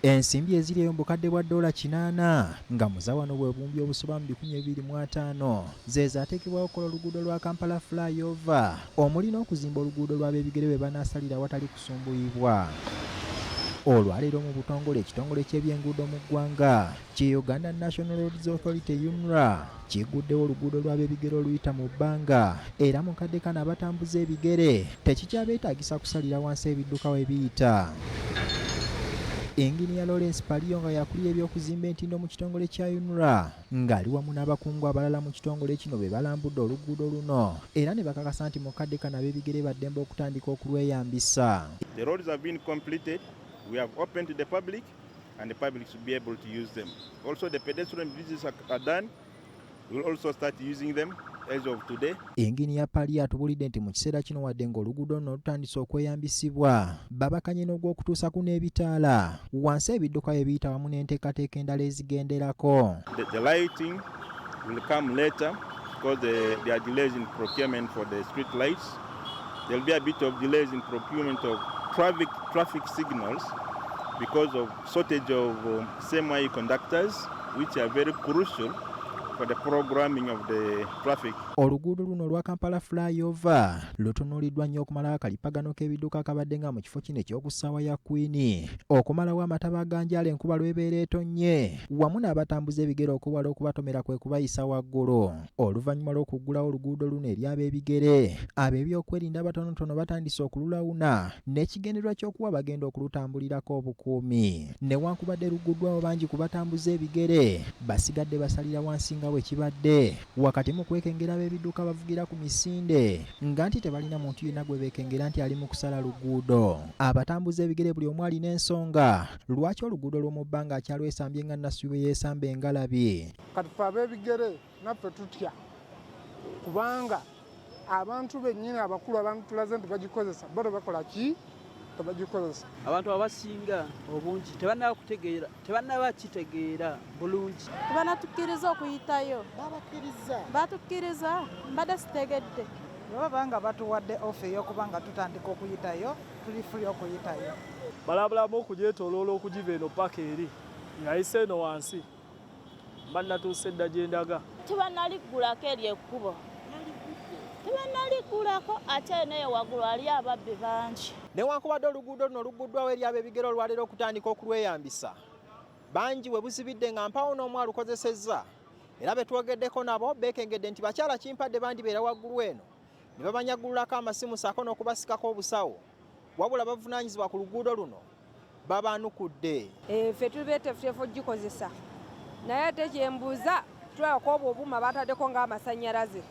Ensimbi eziri eyo mu bukadde bwa ddoola 800 nga muza wano bwe buwumbi obusoba mu 250 ze zaateekebwawo okukola oluguudo lwa Kampala Flyover omuli n'okuzimba oluguudo lw'ab'ebigere we banaasalira awatali kusumbuyibwa. Olwaleero mu butongole ekitongole ky'ebyenguudo mu ggwanga ki Uganda National Roads Authority UNRA kigguddewo oluguudo lw'ab'ebigere oluyita mu bbanga era mu kadde kano abatambuza ebigere tekikyabeetaagisa kusalira wansi ebidduka we biyita. Yinginiya Lawrence Palio nga yakulira eby'okuzimba entindo mu kitongole kya UNRA ng'ali wamu n'abakungu abalala mu kitongole kino be balambudde oluguudo luno era ne bakakasa nti mu kadde kano ab'ebigere baddembe okutandika okulweyambisa. The roads have been completed. We have opened to the public and the public should be able to use them. Also, the pedestrian bridges are done. We'll also start using them as of today. Yinginiya Palio atubulidde nti mu kiseera kino wadde ng'oluguudo luno lutandise okweyambisibwa, babakanye n'ogw'okutuusa ku n'ebitaala wansi ebidduka bye biyita wamu n'enteekateeka endala ezigenderako. The lighting will come later because there are delays in procurement for the street lights. There will be a bit of delays in procurement of traffic signals because of shortage of semiconductors, which are very crucial for the programming of the traffic. Oluguudo luno olwa Kampala Flyover lutunuuliddwa nnyo okumalawo akalipagano k'ebidduka akabadde nga mu kifo kino eky'oku ssaawa ya Queen, okumalawo amataba aganjaala enkuba lw'ebeera etonnye wamu n'abatambuza ebigere okwewala okubatomera kwe kubayisa waggulu. Oluvannyuma lw'okuggulawo oluguudo luno eri ab'ebigere, ab'ebyokwerinda abatonotono batandise okululawuna n'ekigendererwa ky'okuwa bagenda okulutambulirako obukuumi. Newankubadde lugguddwawo, bangi ku batambuza ebigere basigadde basalira wansi nga bwe kibadde wakati mu kwekengera ab'ebidduka bavugira ku misinde nga nti tebalina muntu yenna gwe beekengera nti ali mu kusala luguudo. Abatambuza ebigere buli omu alina ensonga lwaki oluguudo lw'omu bbanga akyalwesambye nga Nasubi bwe yeesamba engalabi. Kati fe ab'ebigere naffe tutya kubanga abantu bennyini abakulu abantu tulaze nti bagikozesa, bo tebakola ki, tebagikozesa. Abantu abasinga obungi tebannaba kutegeera, tebannaba kitegeera bulungi. Tebanatukkiriza okuyitayo. Babakkiriza? Batukkiriza, mbadde sitegedde. Bwe baba nga batuwadde offer ey'okuba nga tutandika okuyitayo, tuli free okuyitayo. Balabulamu okugyetooloola okugiva eno paka eri ng'ayise eno wansi, mba natuuse dda gye ndaga. Tebannaliggulako eryo ekkubo, tebannaliggulako, ate neyo waggulu ali ababbi bangi. Newankubadde oluguudo luno lugguddwawo eri ab'ebigere olwaleero okutandika okulweyambisa, bangi we buzibidde nga mpaawo n'omu alukozesezza, era be twogeddeko nabo beekengedde nti bakyala kimpadde bandibeera waggulu eno ne babanyagululako amasimu ssaako n'okubasikako obusawo, wabula bavunaanyizibwa ku luguudo luno babaanukudde. Ffe tuli beeteefuteefu okugikozesa, naye ate kyembuuza, tulabako obwo obuuma bataddeko ng'amasannyalaze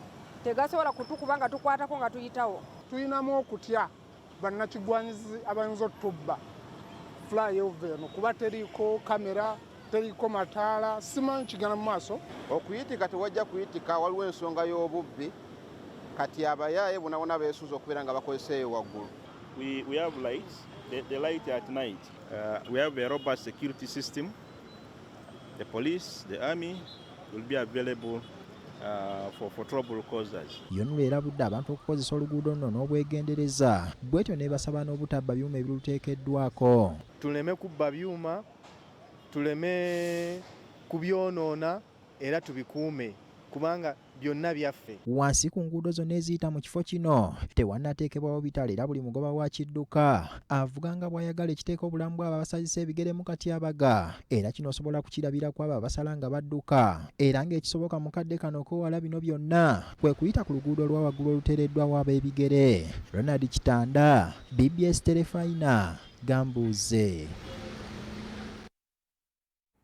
tegasobola kutukuba nga tukwatako nga tuyitawo? Tulinamu okutya bannakigwanyizi abayinza otubba flyover eno kuba teriiko kamera, teriiko mataala, simanyi kigenda mu maaso. Okuyitika tewajja kuyitika, waliwo ensonga y'obubbi. Kati abayaaye bonabona beesunze okubeera nga bakozesa eyo waggulu. We have lights, the light at night. We have a robust security system. The police, the army will be available for trouble causers. UNRA erabudde abantu okukozesa oluguudo luno n'obwegendereza, bwetyo n'ebasaba n'obutabba byuma ebiruteekeddwako. Tuleme kubba byuma, tuleme kubyonoona era tubikuume kubanga byonna byaffe. Wansi ku nguudo zonna eziyita mu kifo kino tewannateekebwawo bitaala, era buli mugoba wa kidduka avuga nga bw'ayagala, ekiteeka obulamu bw'abo abasazisa ebigere mu katyabaga, era kino osobola kukirabira ku abo abasala nga badduka, era ng'ekisoboka mu kadde kano okwewala bino byonna kwe kuyita ku luguudo olwa waggulu oluteereddwawo ab'ebigere. Ronald Kitanda, BBS Terefayina, Gambuuze.